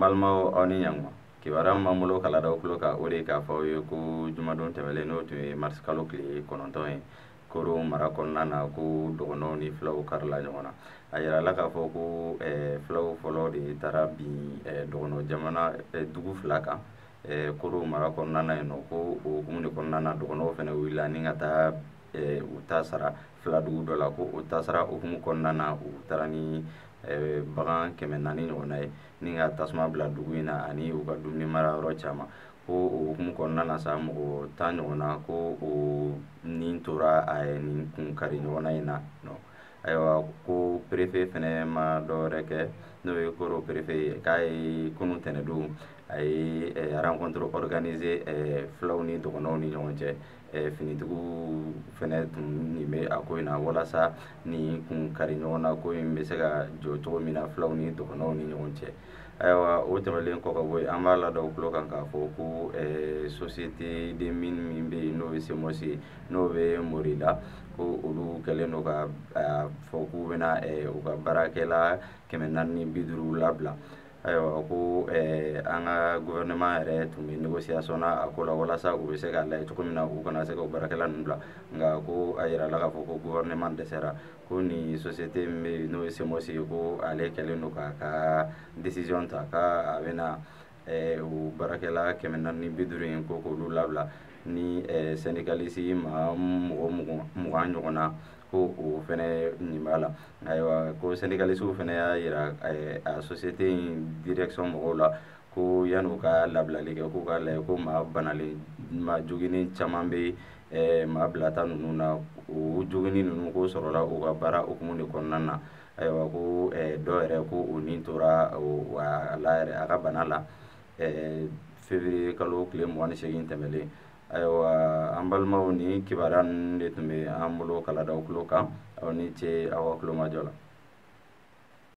Balimaw, aw ni ɲankuma. Kibaruya min b'an bolo k'a lada aw tulo kan, o de ye k'a fɔ aw ye ko jumadon tɛmɛlen, n'o tun ye marisi kalo tile 9 ye, Koro mara kɔnɔna na, ko dɔgɔnɔw ni fulaw karila ɲɔgɔn na. A yirala k'a fɔ ko fulaw fɔlɔ de taara bin dɔgɔnɔ jamana dugu fila kan Koro mara kɔnɔna na yen nɔ. Ko o hukumu de kɔnɔna na, dɔgɔnɔw fana wulila ni ka taa u ta sara fila dugu dɔ la. Ko o ta sara hukumu kɔnɔna na, u taara ni bagan 400 ɲɔgɔnna ye ni ka tasuma bila dugu in na ani u ka dumuni mara yɔrɔ caman. Ko o hukumu kɔnɔna na sa, mɔgɔ 10 ɲɔgɔnna ko o nin tora a ye nin kun kari ɲɔgɔnna in na nɔ. Ayiwa, ko préfet fɛnɛ ma dɔwɛrɛ kɛ, n'o ye Koro préfet ye, k'a ye kunun tɛnɛdon a ye rencontre organiser fulaw ni dɔgɔnɔw ni ɲɔgɔn cɛ. Finitigiw fɛnɛ tun nin bɛ a ko in na, walasa nin kun kari ɲɔgɔn na ko in bɛ se ka jɔ cogo min na fulaw ni dɔgɔnɔw ni ɲɔgɔn cɛ. Ayiwa, o tɛmɛnen kɔ ka bɔ yen, an b'a lada aw tulo kan k'a fɔ ko société de mine min bɛ yen, n'o ye CEMOS ye, n'o bɛ Morila, ko olu kɛlen don ka fɔ k'u bɛna u ka baarakɛla 450 labila. Ayiwa, ko an ka gouvernement yɛrɛ tun bɛ négociation na a ko la, walasa u bɛ se k'a lajɛ cogo min na u kana se ka o baarakɛla ninnu bila. Nka ko a yirala k'a fɔ ko gouvernement dɛsɛra, ko nin société min bɛ yen, n'o ye CEMOS ye, ko ale kɛlen don k'a ka décision ta k'a bɛna o baarakɛla 450 in ko k'olu labila ni syndicaliste maa mɔgɔ 20 ɲɔgɔn na, ko o fɛnɛ nin b'a la. Ayiwa, ko syndicaliste fɛnɛ y'a yira a société in direction mɔgɔw la ko yan'u ka labilali kɛ, k'u k'a lajɛ ko maa banalen, maa joginnen caman bɛ maa bilata ninnu na. O joginni ninnu ko sɔrɔla u ka baara hukumu de kɔnɔna na. Ayiwa, ko dɔw yɛrɛ ko o nin tora a la yɛrɛ a ka bana la février kalo tile 28 tɛmɛlen. Ayiwa, an balimaw, ni kibaruya ninnu de tun bɛ an bolo k'a lada aw tulo kan. Aw ni ce aw ka tulomajɔ la.